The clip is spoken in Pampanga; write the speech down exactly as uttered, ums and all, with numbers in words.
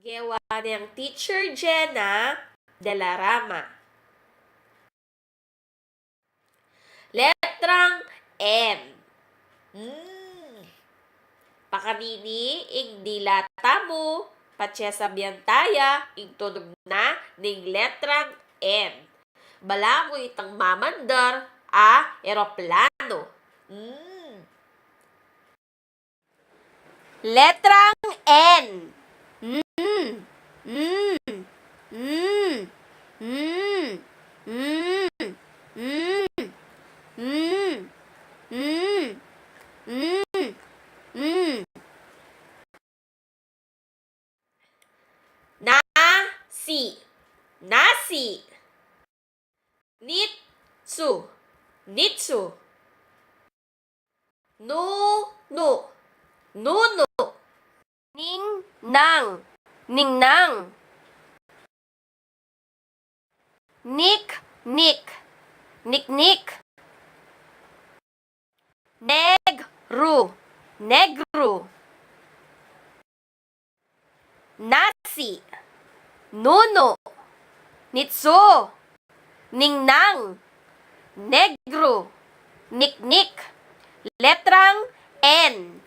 Gewa neng Teacher Jenna de la Rama. Letrang N. Mm. Pakanini ing dila tamu, patse sabian taya ing tunog na ning letrang N. Balamu itang mamandar a eroplano. Mm. Letrang N. Mm, mm, mm, mm, mm, mm, mm, mm, mm, mm. Nasi. Nasi. Nitsu. Nitsu. Nunu. Nunu. Ningnang. Ningnang. Niknik. Niknik. Negru. Negru. Nasi. Nunu. Nitsu. Ningnang. Negru. Niknik. Letrang N.